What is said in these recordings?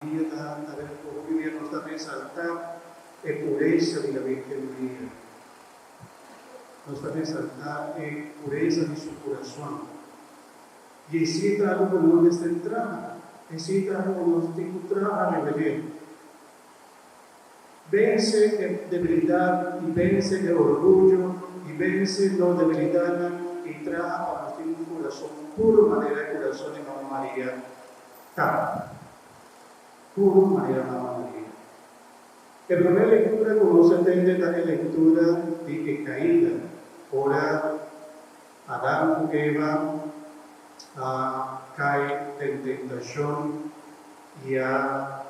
Maria ta ta hopi bia nos ta resaltá e puresa di la Virgen Maria. Nos ta resaltá e puresa di su kurason. I esei ta algu ku nos mester traha. Esei ta algu ku nos tin ku traha riba dje. Vense e debilidat i vense e orguyo i vense nos debilidatnan i traha pa nos tin un kurason puru manera e kurason di Mama Maria ta. Puru manera Mama Maria. E promé lektura ku nos a tende ta e lektura di e kaida, ora Adam ku Eva a kai den tentashon i a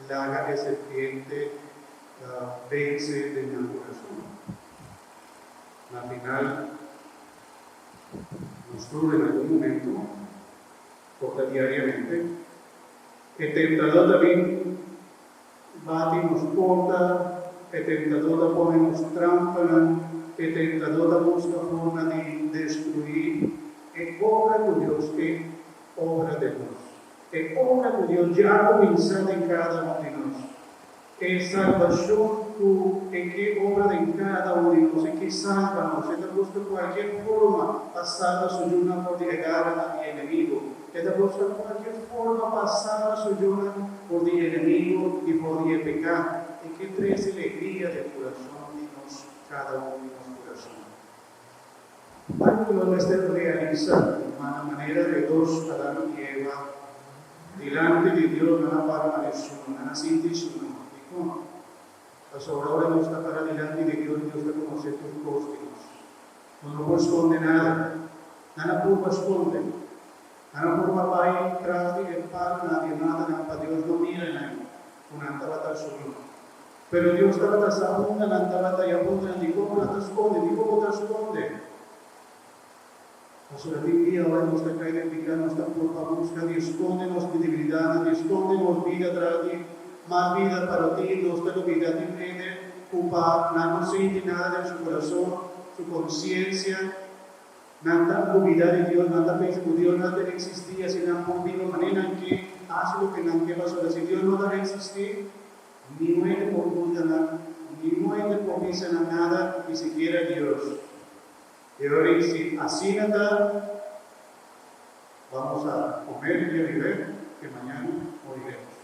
laga e serpiente vense den nan kurason. Na final, nos tur den algun momento por ta diariamente. E tentadó ta bin bati nos porta, e tentadó ta pone nos trampanan, e tentadó ta buska forma di destruí e obra ku Dios ke obra den nos, e obra ku Dios ya a kuminsá den kada un di nos. E salbashon ku e ke obra den kada un di nos, e ke salba nos. E ta buska kualkier forma pa salba su yunan for di e garanan di enemigu. E ta buska kualkier forma pa salba su yunan for di enemigu i for di e peká. E ke trese legria den kurason di nos, kada un di nos kurason. Algu ku nos mester realisá, rumannan, manera e dos Adam i Eva dilanti di Dios nan a para manera sunu, nan a sinti sunu. Dikon? Pasobra ora nos ta para dilanti di Dios, Dios ta konosé tur kos di nos. Nos no por skonde nada. Nan a purba skonde. Nan a purba bai tras di e palunan di e matanan pa Dios no mira nan ku nan tabata sunu. Pero Dios tabata sa unda nan tabata i a puntra nan, Dikon bo ta skonde? Dikon bo ta skonde? Pasobra tin dia ora nos ta kai den piká, nos ta purba buska di skonde nos debilidatnan, di skonde nos bida tras di mal bida parotin. Nos ta lubidá tin hende ku pa nan no sinti nada den su kurason, su konsiensia, nan ta lubidá di Dios, nan ta pensa ku Dios no ta eksistí, asina nan por biba manera nan ke, hasi loke nan ke, pasobra si Dios no ta eksistí, Niun hende por juzga nan, niun hende por bisa nan nada, ni sikiera Dios. E ora ei si asina ta, vamos a comer y a beber, que mañana moriremos.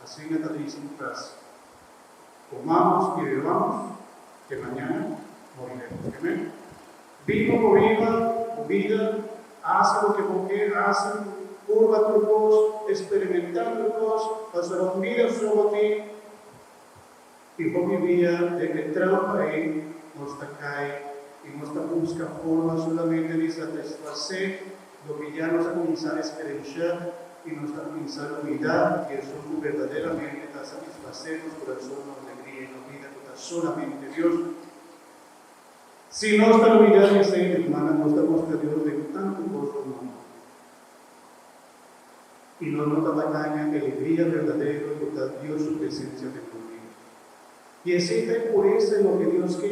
Asina ta dice un frase. Comamos y bebamos, que mañana moriremos. Amen. Biba bo biba, bo bida, hasi loke bo ke hasi, purba tur kos, eksperimentá tur kos, pasobra un bida so bo tin, i hopi bia den e trampa ei nos ta kai i nos ta buska forma solamente di satisfasé loke ya nos a kuminsá eksperenshá i nos ta kuminsá lubidá di esun ku berdaderamente ta satisfasé nos kurason, nos alegria i nos bida ku ta solamente Dios. Si nos ta lubidá di esei, hermana, nos ta mustra Dios den tantu kos ku no. I nos no ta gaña e alegria berdadero ku ta Dios su presensia den nos bida. I esei ta e puresa i loke Dios ke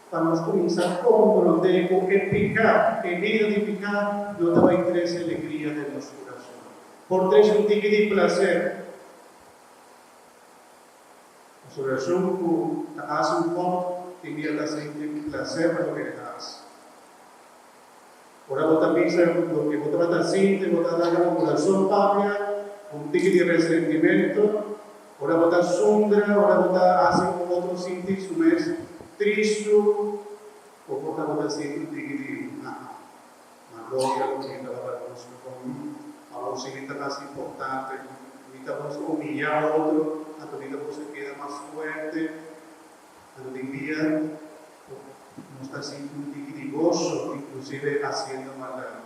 pa nos kuminsá komprondé ku e piká, e bida di piká, no ta bai trese alegria den nos kurason. Por trese un tiki di plaser. Pasobra esun ku ta hasi un kòp tin dia ta sinti plaser pa loke e ta hasi. Ora bo ta bisa loke bo tabata sinti, bo ta laga bo kurason papia un tiki di resentimentu. Ora bo ta zundra, ora bo ta hasi un otro sinti su mes tristu, bo por tabata sinti un tiki di ah, ma logra loke mi tabata busca con awor si mi ta mas importante. Mi ta busca humillá otro, anto mi ta busca keda mas fuerte. Anto tin dia ku nos ta sinti un tiki di goso, inklusive hasiendo maldat.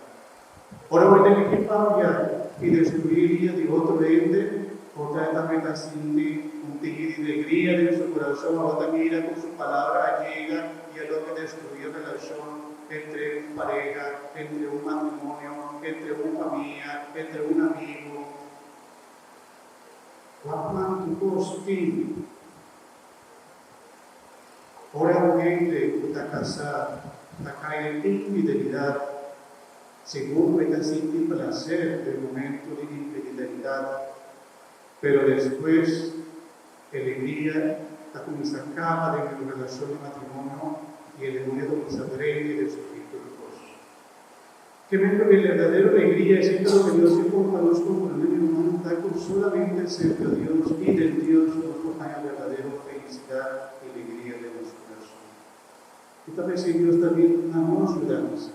Ora bo tene ke papia i destruí bida di otro hende, por ta e tambe ta sinti un tiki di legria den su kurason. Abo ta mira ku su palabra a yega i a loke destruí relashon entre un pareha, entre un matrimonio, entre un famia, entre un amigu. Wak cuantu cos tin ora un hende cu ta casá ta cai den infidelidad, sigur cu e ta sinti placer den momento di infidelidad. Pero despues alegria ta kuminsá kaba den e relashon di matrimonio i e demonio ta kuminsá drenta i destruí tur kos. Ke men ku e berdadero alegria, esei ta loke Dios ke por pa nos komprendé, mi ruman, ta ku solamente serka Dios i den Dios nos por haña berdadero felisidat i alegria den nos kurason. I ta p'esei Dios ta bin na nos yudansa.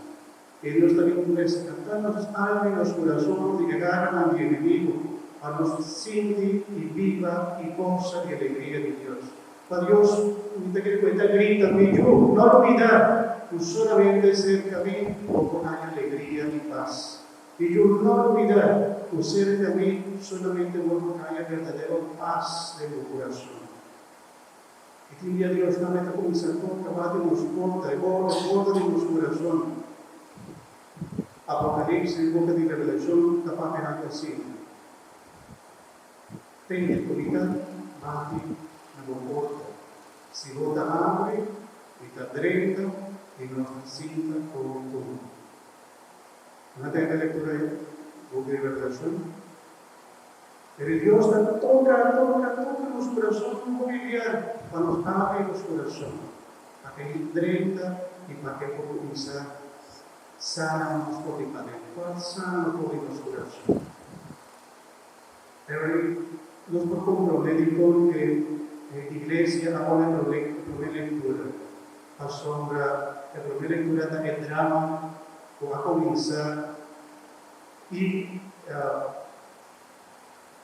E Dios ta bin reskatá nos alma i nos kurason for di e garranan di enemigu, pa nos sinti i biba i gosa di alegria di Dios. Pa Dios, mi ta kere ku e ta grita, Mi yu, no lubidá ku solamente serka mi bo por haña alegria i pas. Mi yu, no lubidá ku serka mi solamente bo por haña berdadero pas den bo kurason. I tin dia Dios tambe ta kuminsá toka bati nos porta, e porta di nos kurason. Apokalipsis, boka di Revelashon, ta papia algu asina. Tende ku mi ta bati na bo porta. Si bo ta habri, mi ta drenta i nos ta sinta kome huntu. Nan a tende lektura e buki di Revelashon? Pero Dios ta toka, toka, toka nos kurason hopi bia pa nos habri nos kurason, pa ke e drenta i pa ke por kuminsá sana nos for di paden. Por sana for di nos kurason. Pero nos por comprende dicon e iglesia a pone e prome lectura, pasobra e prome lectura ta e drama cu a cuminsa y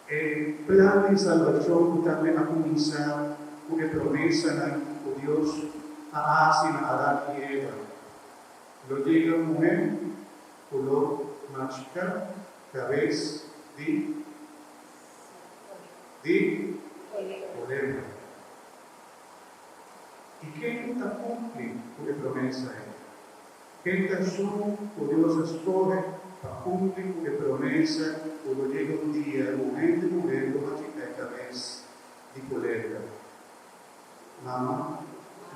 e plan di salbacion cu tambe a cuminsa cu e promesanan cu Dios a haci na Adan y Eva. Lo yega un momento cu lo machica Cabes di di Colebra. I ken ta cumpli cu e promesa ei? Ken ta esun cu Dios a scoge pa cumpli cu e promesa cu lo yega un dia un hende muher lo machica e cabes di Colebra? Mama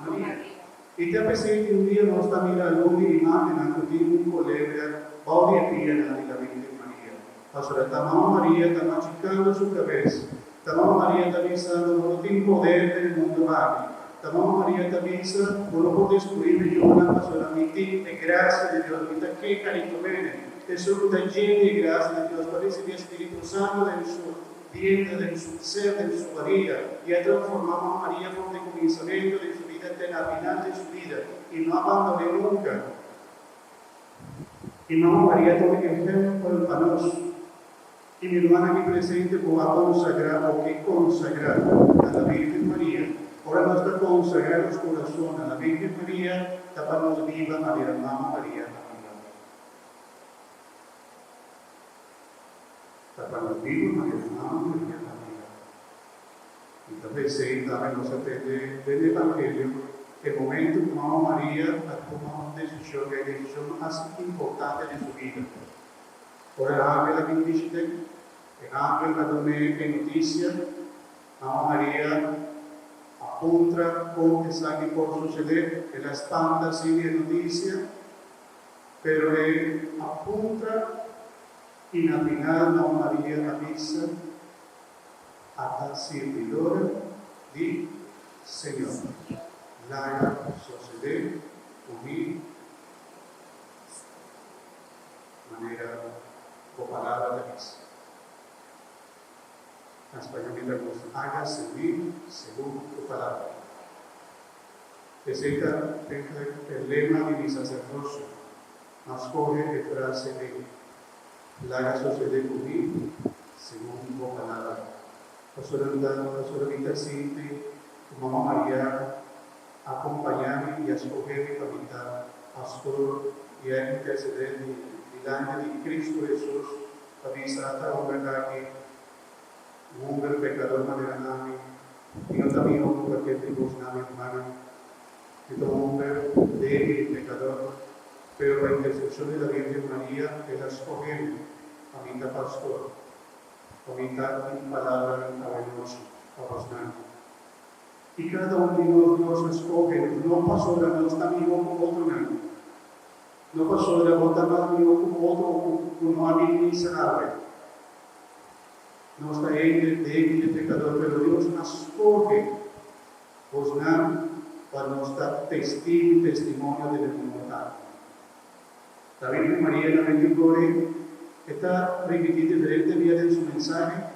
Maria. I ta p'esei tin un dia nos ta mira algun di imágennan ku tin un kolebra bou di e pianan di la Virgen Maria. Pasobra ta Mama Maria ta machikando su kabes. Ta Mama Maria ta bisando, Bo no tin poder den e mundu aki. Ta Mama Maria ta bisa, Bo no por destruí mi yunan pasobra mi tin e grasia di Dios. Mi ta keha i tumene. Esun ku ta yen di e grasia di Dios pa risibí e Spiritu Santu den su Bientre den su ser, den su bariga, i a transformá Mama Maria for di kuminsamentu den su bida te na final di su bida, i no a bandon'é nunka. I Mama Maria ta un ehèmpel pa nos. I mi ruman aki presente ku a konsagrá o ke konsagrá na la Virgen Maria, ora nos ta konsagrá nos kurason na la Virgen Maria, ta pa nos biba manera Mama Maria a biba. Ta pa nos biba manera Mama Maria a biba. I ta p'esei tambe nos a tende den Evangelio e momento ku Mama Maria a tuma un desishon, e desishon mas importante den su bida. Ora e angel a bin bishit'é, e angel a dun'é e notisia, Mama Maria a puntra kon esaki por susedé, el a spanta si di e notisia, pero e a puntra I na final Mama Maria a bisa, Ata sirbidora di Señor. Laga sosodé ku mi manera bo palabra ta bisa. Na spañó mi ta gusta, Hágase mi segun tu palabra. Esei ta e lema di mi saserdosio. A scoge e frase ei, Laga sosodé ku mi segun bo palabra. Pasobra mi ta, pasobra mi ta sinti ku Mama Maria a kompañá mi i a scoge mi pa mi ta pastor i a intercedé di dilanti di Cristo Hesus pa bisa ata homber aki, un homber pecador manera ami, i no ta mihó ku cualkier di bosnan, mi rumannan. Mi ta un homber débil i pecador, pero pa intercesion di la Virgen Maria el a scoge mi pa mi ta pastor, pa mi ta tin palabranan awe nochi pa bosnan. I cada un di nos Dios a scoge nos, no pasobra nos ta mihó cu otronan, no pasobra bo ta mas mihó cu otro cu no a bin misa awe. Nos ta hende débil i pekador, pero Dios a skohe bosnan pa nos ta testigu i testimonio den e mundu aki. Ta Virgen Maria na Medjugorje e ta ripití diferente bia den su mensahe.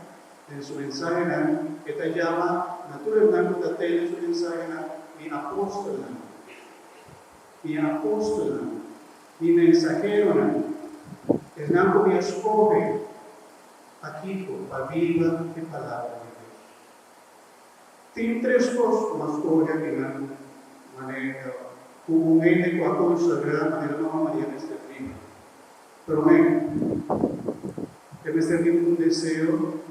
Den su mensahenan e ta yama na tur esnan ku ta tende su mensahenan mi apòstelnan, mi apòstelnan, mi mensaheronan, esnan ku mi a skohe. Pakiko pa biba e Palabra di Dios? Tin tres kos ku nos skohe akinan manera ku un hende ku a konsagrá manera Mama Maria mester biba. Promé, e mester tin un deseo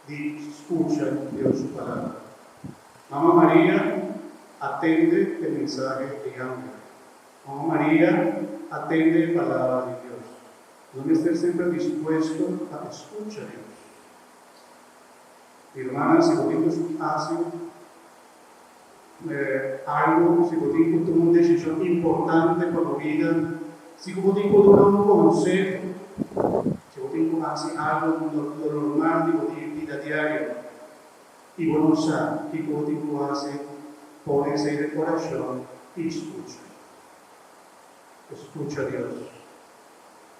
di skucha Dios su Palabra. Mama Maria a tende e mensahe di angel. Mama Maria a tende e Palabra di Dios. No mester semper dispuesto pa escucha Dios. Mi rumannan, si bo tin cu haci algo, si bo tin cu tuma un decision importante pa bo bida, si cu bo tin cu duna un conseho, si bo tin cu haci algo lo normal di bo bida diario y bo no sa kico bo tin cu haci, pone esey den oracion y scucha. Escucha Dios.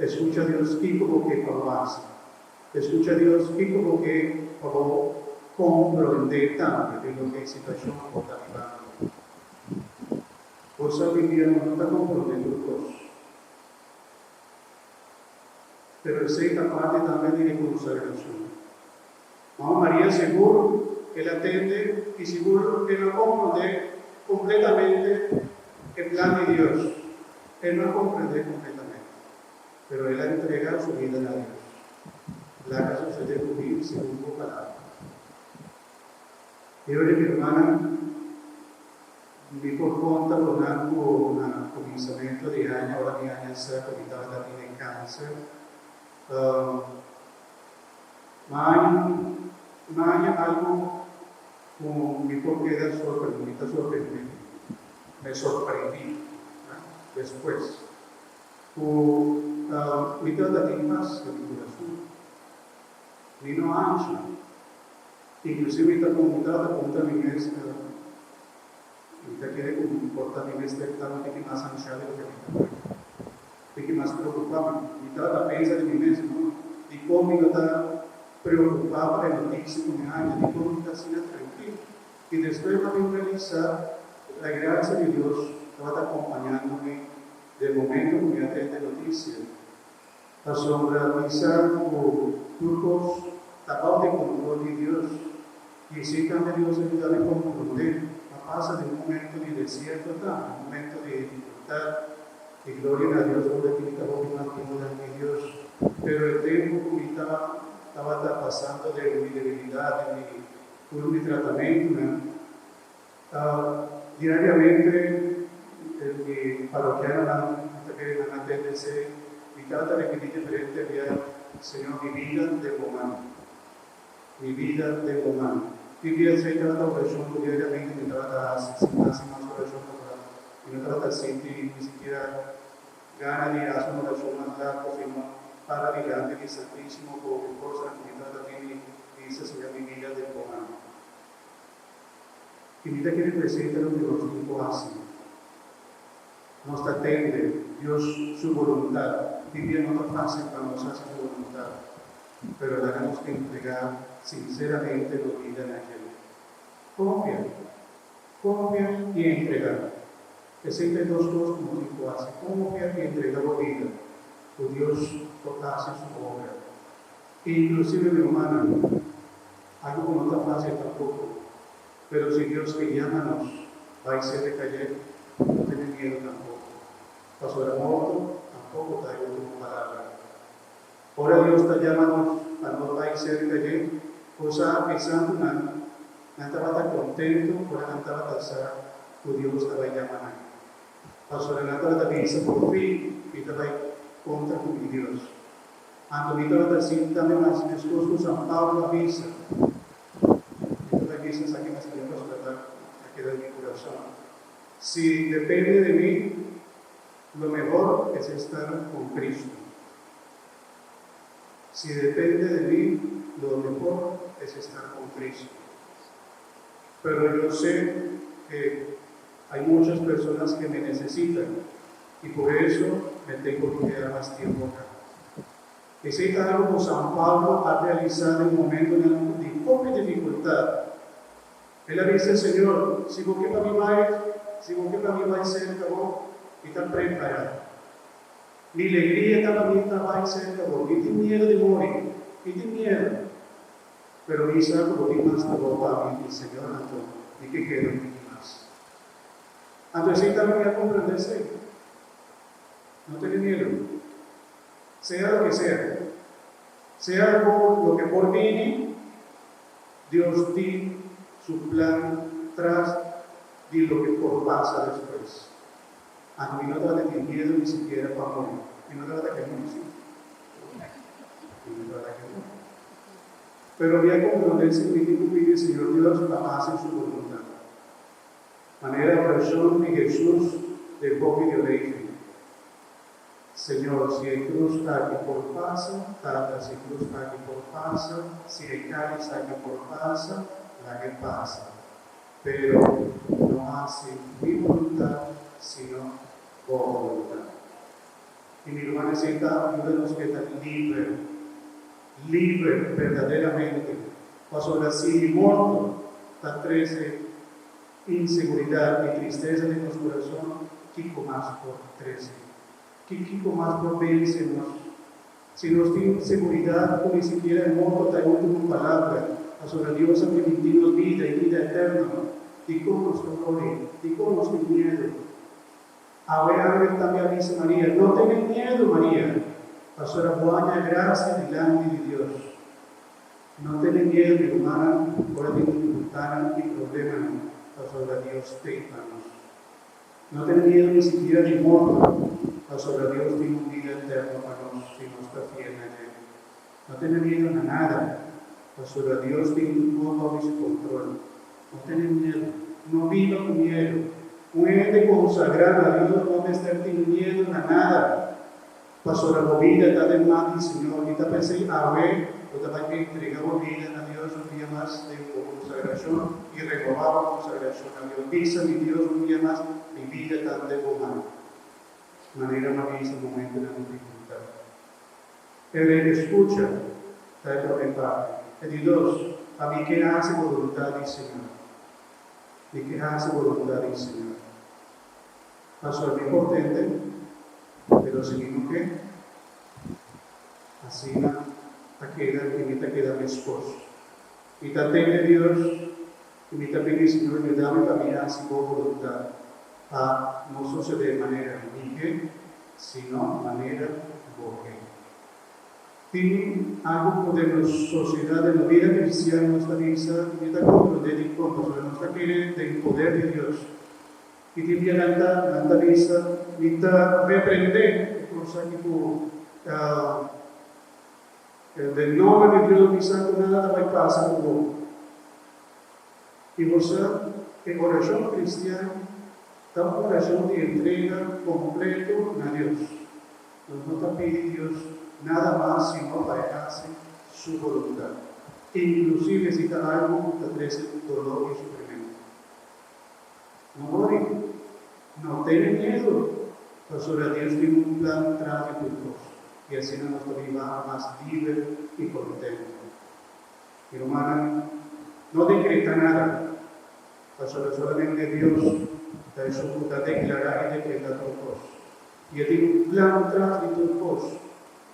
Escucha Dios kiko bo ke pa bo hasi. Escucha Dios kiko bo ke pa bo comprende tambe den loke e situacion ku bo ta bibando. Bo sa tin dia nos no ta comprende tur kos. Pero esei ta parti tambe di e consagracion. Mama Maria sigur el a tende y sigur el no comprende completamente e plan di Dios. El no a comprende completamente, pero el a entrega su bida na Dios. Laga sucede cu mi segun bo palabra. E ora mi hermana, mi por conta bo nan cu na cuminsamento di aña, ora mi aña sa cu mi tabata tene cancer, Maña algu ku mi por keda sorprendí, mi ta sorprendí, me sorprendí despues ku mi tabata tin pas den mi kurason. Mi no ancha. Inklusive mi ta mi tabata puntra mi mes, mi ta kere ku mi por ta mi mester ta un tiki mas anshá di loke mi ta hoy. Piki mas preokupá. Mi tabata pensa di mi mes, no, dikon mi no ta preokupá pa e notisia ku mi haña? Dikon mi ta asina trankil? I despues mi a bin realisá ku ta e grasia di Dios tabata akompañando mi den momento ku mi a tende e notisia. Pasobra mi sa ku tur kos ta bou di kontrol di Dios, i esei tambe Dios a yuda mi komprondé. A pasa den un momento di desierto tambe, un momento di difikultat. I gloria na Dios ora ki mi ta hopi mas mihó danki Dios. Pero e tempu ku mi ta tabata pasando den mi debilidat, den mi tur mi tratamentunan, diariamente mi parokianonan mi ta kere nan a tende esei, mi tabata ripití diferente bia, Señor, mi bida den bo man. Mi bida den bo man. Tin dia esei tabata orashon ku diariamente mi tabata hasi, sin hasi mas orashon pasobra mi no tabata sinti ni sikiera gana di hasi un orashon mas largu sino para dilanti di Santísimo ku e forsanan ku mi tabata tin di bisa, Señor, mi bida den bo man. I mi ta kere ku esei ta loke nos tin ku hasi. Nos ta tende Dios su boluntat. Tin dia no ta fásil pa nos hasi su boluntat. Pero laga nos entregá sinseramente nos bida na dje. Konfia. Konfia i entregá. Esei ta e dos kos ku nos tin ku hasi, konfia i entregá bo bida ku Dios por hasi su obra. Inklusive mi rumannan, algu ku no ta fásil tampoko, pero si Dios ke yama nos bai serka dje, no tene miedu tampoko, pasobra morto tampoko ta e último palabra. Ora Dios ta yama nos pa nos bai serka dje, cosa e santunan nan tabata kontentu ora nan tabata sa ku Dios ta bai yama nan. Pasobra nan tabata bisa, Por fin mi ta bai kontra ku mi Dios. Anto mi tabata sinti tambe mas meskos ku San Pablo a bisa. Mi ta bai bisa esaki na Señor pasobra ta keda den mi kurason. Si depende di mi, lo mehor es estar con Cristo. Si depende de mí, lo mejor es estar con Cristo. Pero yo sé que hay muchas personas que me necesitan y por eso me tengo que quedar más tiempo acá. Esei ta algu ku San Pablo a realisá den un momento di hopi difikultat. El a bisa, Señor, si bo ke pa mi bai, si bo ke pa mi bai serka bo, mi ta prepará. Mi legria ta pa mi ta bai serka bo. Mi tin miedu di muri, mi tin miedu. Pero mi sa ku bo tin mas trabou pa mi, Señor, anto mi ke keda un tiki mas. Anto esei tambe mi a komprendé esei. No tene miedu. Sea loke sea, sea lo ke por bini, Dios tin su plan tras di loke por pasa despues. Anto mi no tabata tin miedu ni sikiera pa muri. Mi no tabata ke muri, si. Mi no tabata ke muri. Pero mi a komprondé si mi tin ku pidi Señor Dios pa hasi su boluntat. Manera orashon di Hesus den Hopi di Oleifi. Señor, si e cruz aki por pasa, Tata, si cruz aki por pasa, si e cáliz aki por pasa, lag'e pasa. Pero no haci mi voluntad, sino Bo voluntad. Y mi ruman esey ta yuda nos keda liber, liber berdaderamente, pasobra si mi morto ta trece Inseguridat i tristesa den nos kurason, kiko mas por trese? Ki kiko mas por vense nos? Si nos tin seguridat ku ni sikiera e morto ta e último palabra, pasobra Dios a primintí nos bida i bida eterno, dikon nos ta mori? Dikon nos tin miedu? Awe angel tambe a bisa Maria, No tene miedu, Maria, pasobra bo a haña grasia dilanti di Dios. No tene miedu, mi rumannan, ora tin difikultatnan i problemanan, pasobra Dios t'ei pa nos. No tene miedu ni sikiera di morto, pasobra Dios tin un bida eterno pa nos si nos ta fiel na dje. No tene miedu na nada, pasobra Dios tin tur kos bou di su kontrol. No tene miedu. No biba ku miedu. Un hende konsagrá na Dios no mester tin miedu na nada. Pasobra bo bida ta den man di Señor. Mi ta pens'é awe bo ta bai entrega bo bida na Dios un dia mas den bo konsagrashon i renobá bo konsagrashon na Dios. Bisa, Mi Dios, un dia mas mi bida ta den bo man. Manera m'a bisa momentonan di difikultat. E rei skucha ta e promé parti. E di dos, pa mi ke hasi boluntat di Señor. Mi ke hasi boluntat di Señor. Pasobra mi por tende, pero si mi no ke, asina ta keda i mi ta keda meskos. Mi ta tende Dios i mi ta pidi, Señor, yuda mi pa mi hasi Bo boluntat, pa no sosodé manera mi ke, sino manera Bo ke. Tin algu ku den nos sosiedat, den nos bida kristian nos ta bisa, mi ta komprondé dikon, pasobra nos ta kere den poder di Dios. I tin bia nan ta nan ta bisa, Mi ta reprendé e kos aki ku den nomber di Dios mi sa ku nada ta bai pasa ku bo. I bo sa, e orashon kristian ta un orashon di entrega kompleto na Dios. Nos no ta pidi Dios nada mas sino pa e hasi Su boluntat, inklusive si ta algu ku ta trese doló i sufrimentu. No wori, no tene miedu, pasobra Dios tin un plan tras di tur kos, i asina nos ta biba mas liber i kontentu. Mi rumannan, no dekreta nada, pasobra solamente Dios ta esun ku ta deklará i dekreta tur kos, i e tin un plan tras di tur kos.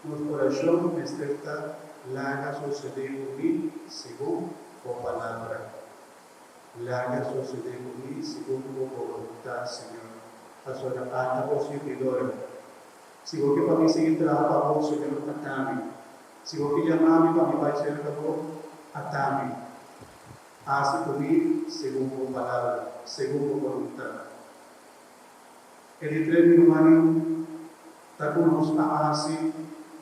Nos orashon mester ta, Laga sosodé ku mi segun bo palabra. Laga sosodé ku mi segun bo boluntat, Señor, pasobra ata bo sirbidora. Si bo ke pa mi sigui traha pa bo, Señor, ata mi. Si bo ke yama mi pa mi bai serka bo, ata mi. Hasi ku mi segun bo palabra, segun bo boluntat. E di tres, mi rumannan, ta ku nos a hasi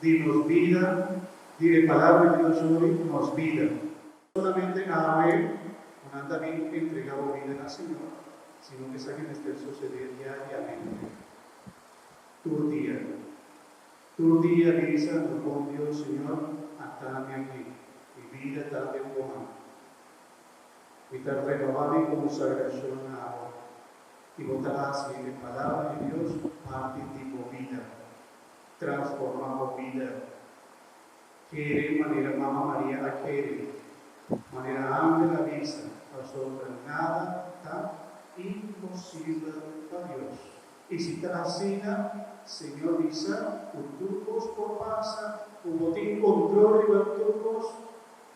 di nos bida, di e Palabra di Dios ori, nos bida. Solamente awe ku nan ta bin entrega bo bida na Señor, sino ku esaki mester sosodé diariamente, tur dia. Tur dia bisa nos bon Dios, Señor, Ata mi aki, mi bida ta den bo man. Mi ta renobá mi konsagrashon na abo, i bo ta hasi e Palabra di Dios parti di bo bida. Transformá bo bida. Kere manera Mama Maria a kere, manera angel a bisa, pasobra nada ta imposibel pa Dios. I si ta asina, Señor bisa ku tur kos por pasa, ku bo tin kontrol riba tur kos,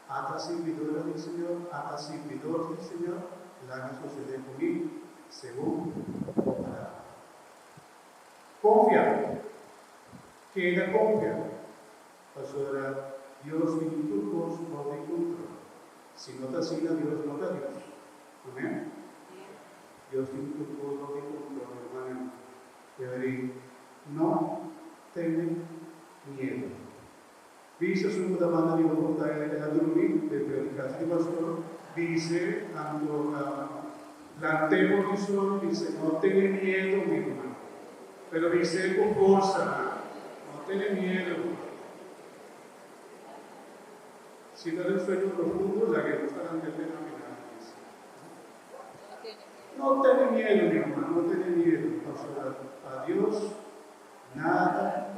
ata sirbidora di Señor, ata sirbidor di Señor, laga susedé ku mi segun bo palabra. Konfia. Keda konfia, pasobra Dios tin tur kos bou di kontrol. Si no ta asina, Dios no ta Dios. Amèn? Dios tin tur kos bou di kontrol, hermanonan. P'esei, no tene miedu. Bisa esun ku ta banda di bo ku ta el a drumi den predikashi di pastor, bis'é anto lant'é for di soño, bis'é, No tene miedu, mi ruman. Pero bis'é ku forsa, No tene miedu. Si ta den sueño profundo, lag'é nos ta lant'é te na final, bis'é. No tene miedu, mi ruman, no tene miedu, pasobra pa Dios nada.